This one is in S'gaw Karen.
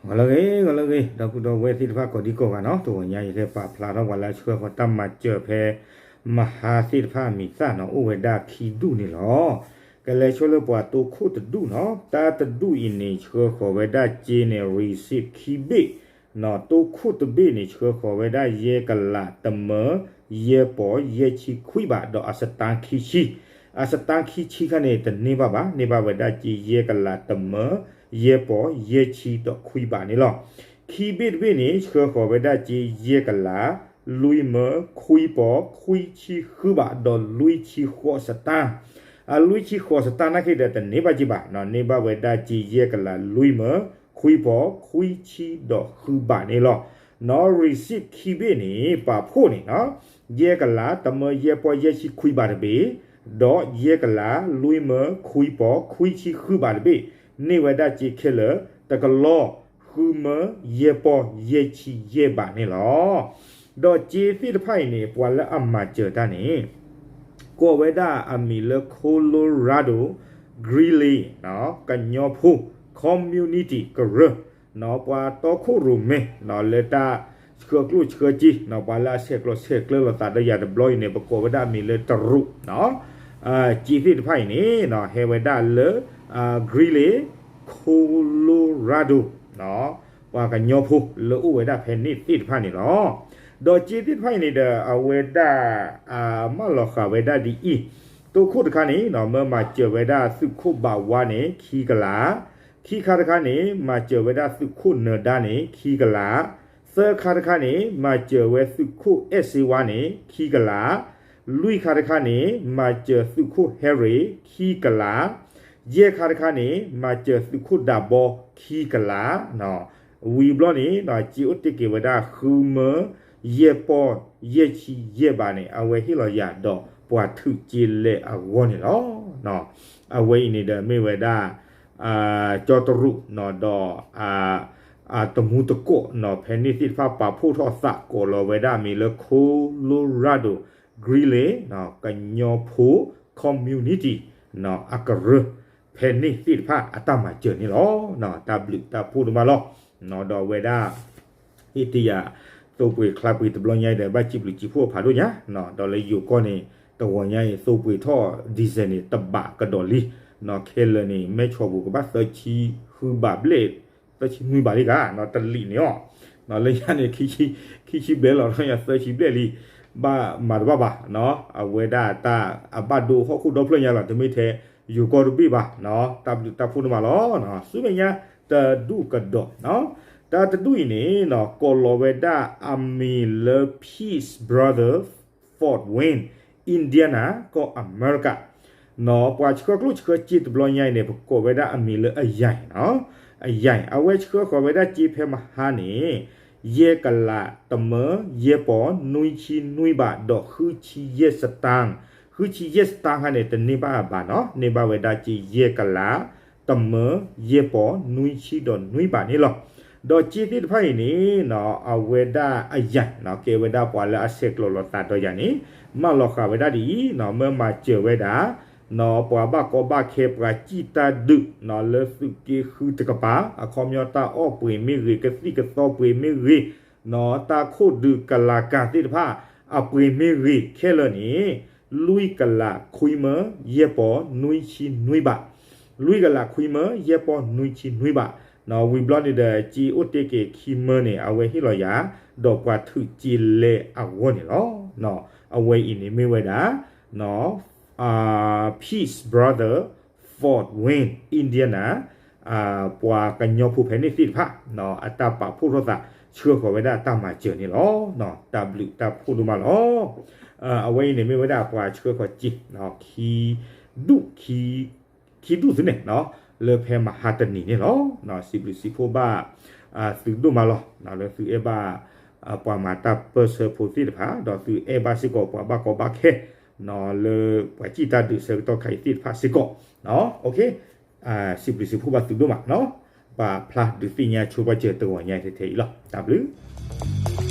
ဂီၤလၢအဂ့ၤ ဂီၤလၢအဂ့ၤ ဒီပုၢ်ဒီဝဲၢ်သ့ၣ်တဖၣ်ကိးဒံကိးဂၤနီၤ, တဂီၤညါယကပာ်ဖျါထီၣ်ပှၤလၢအဆှၢဃီၤတၢ်မၤစၢၤဖဲ မဟါသ့ၣ်တဖၣ်အမံၤသၣ်နီၤ အိၣ်ဝဲဒၣ်ခံဒူၣ်န့ၣ်လီၤ. ကလဲၤဆှၢလၢပှၤတိခိၣ်တဒူၣ်နီၤ, တၢ်တဒူၣ်အံၤန့ၣ် ဆှၢဃီၤဝဲဒၣ်စ့န့ၣ် receipt ခံဘ့ၣ် နီၤ, တိခိၣ်တဘ့ၣ်န့ၣ် ဆှၢဃီၤဝဲဒၣ်ယဲၢ်ကလးတမၢ ယဲၢ်ပီၢ်ယဲၢ်ဆံခွံဘး ဒီးအစတါခံဆံ, အစတါခံဆံခါန့ၣ် တန့ၢ်ဘၣ်ဘၣ်, န့ၢ်ဘၣ်ဝဲဒၣ်စ့ယဲၢ်ကလးတမၢ ယဲၢ်ပီၢ်ယဲၢ်ဆံဒီးခွံဘးန့ၣ်လီၤ. ခံဘ့ၣ်တဘ့ၣ်န့ၣ် ဆှၢဃီၤဝဲဒၣ်စ့ယဲၢ်ကလး လွံၢ်မၢ ခွံပီၢ် ခွံဆံဃုဘး ဒီးလွံၢ်ဆံဃိးစတါ အလွံၢ်ဆံဃိးစတါနာ်က့ဒီး တန့ၢ်ဘၣ်က့ဘၣ်နီၤ, န့ၢ်ဘၣ်ဝဲဒၣ်စ့ယဲၢ်ကလးလွံၢ်မၢ ခွံပီၢ် ခွံဆံဒီးဃုဘးန့ၣ်လီၤ. နီၤ receipt ခံဘ့ၣ်န့ၣ် ပာ်ဖှိၣ်န့ၣ်နီၤ, ယဲၢ်ကလးတမၢ ယဲၢ်ပီၢ်ယဲၢ်ဆံခွံဘးတဘ့ၣ်, ဒီးယဲၢ်ကလးလွံၢ်မၢ ခွံပီၢ် ခွံဆံဃုဘးတဘ့ၣ်, န့ၢ်ဝဲဒၣ်စ့ခဲလၢာ် တကလီၢ် ဃုမၢ ယဲၢ်ပီၢ်ယဲၢ်ဆံယဲၢ်ဘးန့ၣ်လီၤ. ဒီးစ့သ့ၣ်တဖၣ်အံၤန့ၣ် ပှၤလၢအမၤစၢၤတၢ်န့ၣ် ကိးဝဲဒၣ်အမံၤလၢ Colorado Greeley ကညီဖိ community ကရၢ နီၤ ပှၤတီခိၣ်ရိၣ်မဲ နီၤ လၢတၢ်ဆှၢကျိၣ်ဆှၢစ့ နီၤ ပှၤလၢအဆဲးကျိးဆဲးကျၢလိာ်သးဒီးယၤတဘျီအံၤန့ၣ် ပကိးဝဲဒၣ်အမံၤလၢတရူး နီၤ စ့သ့ၣ်တဖၣ်အံၤန့ၣ် နီၤ ဟဲဝဲဒၣ်လၢ Greeley Colorado နီၤ ပှၤကညီဖိလၢအိၣ်ဝဲဒၣ်ဖဲန့ၣ်သ့ၣ်တဖၣ်န့ၣ်လီၤ. ဒီးစ့သ့ၣ်တဖၣ်အံၤန့ၣ်ဒီး အဝဲဒၣ် မၢလီၤဃာ်ဝဲဒၣ်ဒ်အံၤ, တိခိၣ်တခါန့ၣ် နီၤ မၢမၤစၢၤဝဲဒၣ်သုးခိၣ်ဘးဝါန့ၣ် ခံကလး, ခံခါတခါန့ၣ် မၤစၢၤဝဲဒၣ်သုးခိၣ်နၢၤဒါန့ၣ် ခံကလး, သၢခါတခါန့ၣ် မၤစၢၤဝဲသုးခိၣ်အဲၣ်စ့ဝါန့ၣ် ခံကလး, လွံၢ်ခါတခါန့ၣ် မၤစၢၤသုးခိၣ်ဟဲရ့ၣ် ခံကလး, ယဲၢ်ခါတခါန့ၣ် မၤစၢၤသုးခိၣ်ဒးဘီ ခံကလး, ဝံၤဘျီန့ၣ် စ့အိၣ်တ့ၢ်က့ၤဝဲဒၣ် ဃုမၢ ယဲၢ်ပီၢ် ယဲၢ်ဆံယဲၢ်ဘးန့ၣ် အဝဲဟ့ၣ်လီၤယၤဒီးပှၤထုးစ့လဲအဂီၢ်န့ၣ်လီၤ. အဝဲအံၤန့ၣ်ဒီးမ့ၢ်ဝဲဒၣ် ကၠီတရူး နီၤ ဒီး တမူတကိး နီၤ ဖဲန့ၣ်သ့ၣ်တဖၣ်ပာ်ဖှိၣ်ထီၣ်သးကိးလီၤဝဲဒၣ်အမံၤလၢ Colorado Greeley ကညီဖိ community နီၤ အကရၢ ဖဲန့ၣ်သ့ၣ်တဖၣ်အတၢ်မၤစၢၤန့ၣ်လီၤ. တၢ်ဘျုးတၢ်ဖှိၣ်ဒိၣ်မးလီၤ. ဒီးအဝဲဒၣ် ဟ့ၣ်တ့ၢ်ယၤ သိပှ့ၤချါပှ့ၤတဘျီညါအံၤဒီး ဘၣ်စံးဘျုးစံးဖှိၣ်အဖးဒိၣ်ညါ ဒီးလၢယိၤကီၢ်န့ၣ် တဂီၤညါအံၤ သိပှ့ၤထီၣ် diesel န့ၣ် တဘးကဒီးလံ, နီၤ ခဲလၢာ်န့ၣ် မဲၢ်ဆီပူၤကဘၣ်သၢဆံဃုဘးဘျဲၣ် သၢဆံနွံဘးလံဂၤ နီၤ တလံာ်န့ၣ်အီၤ, နီၤ လၢညါန့ၣ် ခံဆံဘျဲၣ်လီၤ နီၤ ယၤသၢဆံဘျဲၣ်လံ, ဘၣ်မၤတဘၣ်ဘၣ် နီၤ အဝဲဒၣ်တၢ်အဘၣ်ဒိဟီၣ်ခိၣ်ဒီဖျၢၣ်ညါလီၤ တမ့ၢ်ထဲယိၤကီၢ်တဘ့ၣ်ဘၣ် နီၤ တၢ်ဘျုးတၢ်ဖှိၣ်ဒိၣ်မးလီၤ နီၤ ဆူမဲာ်ညါတဒူၣ်ကဒီး နီၤ တၢ်တဒူၣ်အံၤန့ၣ် နီၤ ကိးလီၤဝဲဒၣ်အမံၤလၢ Peace Brother Fort Wayne Indiana ကီၢ်အမဲရကၤ နီၤ ပှၤဆှၢကျိၣ်ဆှၢစ့တဘျီညါအံၤန့ၣ် ပကိးဝဲဒၣ်အမံၤလၢအယၤ နီၤ အယၤ အဝဲဆှၢဃီၤဝဲဒၣ်စ့ဖဲမဟါန့ၣ် ယဲၢ်ကလးတမၢ ယဲၢ်ပီၢ် နွံဆံနွံဘး ဒီးဃုဆံယဲၢ်စတၣ်, ဃုဆံယဲၢ်စတၣ်ခါန့ၣ် တန့ၢ်ဘၣ်ဘၣ်နီၤ န့ၢ်ဘၣ်ဝဲဒၣ်စ့ယဲၢ်ကလး တမၢ ယဲၢ်ပီၢ် နွံဆံဒီးနွံဘးန့ၣ်လီၤ. ဒီးစ့သ့ၣ်တဖၣ်အံၤန့ၣ် နီၤ အဝဲဒၣ်အယၤ နီၤ ကဲဝဲဒၣ်ပှၤလၢအဆဲးကျိးလိာ်သးဒီးယၤန့ၣ် မၢလီၤဃာ်ဝဲဒၣ်ဒ်အံၤ နီၤ မၢမၤစၢၤဝဲဒၣ် နီၤ ပှၤဘၣ်ကီဘၣ်ခဲ ပှၤစံၣ်တၢ်ဒုး နီၤ လၢသုးက့ဃုတကပၤ အခီပညီတၢ်အီၣ်ပှ့ၤမ့ၢ်ဂ့ၤ ကသံၣ်ကသီပှ့ၤမ့ၢ်ဂ့ၤ နီၤ တၢ်ခိၣ်ဒုးကလၤကၤသ့ၣ်တဖၣ် အပှ့ၤမ့ၢ်ဂ့ၤခဲလၢာ်န့ၣ် လွံၢ်ကလးခွံမၢ ယဲၢ်ပီၢ် နွံဆံနွံဘး လွံၢ်ကလးခွံမၢ ယဲၢ်ပီၢ် နွံဆံနွံဘး နီၤ ဝံၤဘျီန့ၣ်ဒီး စ့အိၣ်တ့ၢ်က့ၤခံမၢန့ၣ် အဝဲဟ့ၣ်လီၤယၤ ဒီးပှၤထုးစ့လဲအဂီၢ်န့ၣ်လီၤ. နီၤ အဝဲအံၤန့ၣ်မ့ၢ်ဝဲဒၣ် နီၤ Peace Brother Fort Wayne Indiana ပှၤကညီဖိဖဲန့ၣ်သ့ၣ်တဖၣ် နီၤ အတၢ်ပာ်ဖှိၣ်ထီၣ်သး ဆှၢဃီၤဝဲဒၣ်တၢ်မၤစၢၤန့ၣ်လီၤ. နီၤ တၢ်ဘျုးတၢ်ဖှိၣ်ဒိၣ်မးလီၤ. အဝဲအံၤန့ၣ်မ့ၢ်ဝဲဒၣ်ပှၤဆှၢဃီၤစ့ ခံဒူၣ် ခံဒူၣ်သုန့ၣ် နီၤ လၢဖဲမဟါတနံၤန့ၣ်လီၤ. နီၤ စံးဘျုးစံးဖှိၣ်ဘၣ် သုဒိၣ်မးလီၤ နီၤ လၢသုအဲၣ်ဘၣ် ပှၤမၤတၢ်ပၢၢ်ဆၢဖိသ့ၣ်တဖၣ် ဒီးသုအဲၣ်ဘၣ်စ့ၢ်ကီးပှၤဘၣ်ကီဘၣ်ခဲ နီၤ လၢပှၤစံၣ်တၢ်ဒုးဆၢကတီၢ်ခါအံၤသ့ၣ်တဖၣ်စ့ၢ်ကီး စံးဘျုးစံးဖှိၣ်ဘၣ်သုဒိၣ်မး နီၤ ပာ်ဖျါဒုးသ့ၣ်ညါဆိပာ်စၢၤတဂီၤညါထဲထဲအံၤလီၤ. တၢ်ဘျုး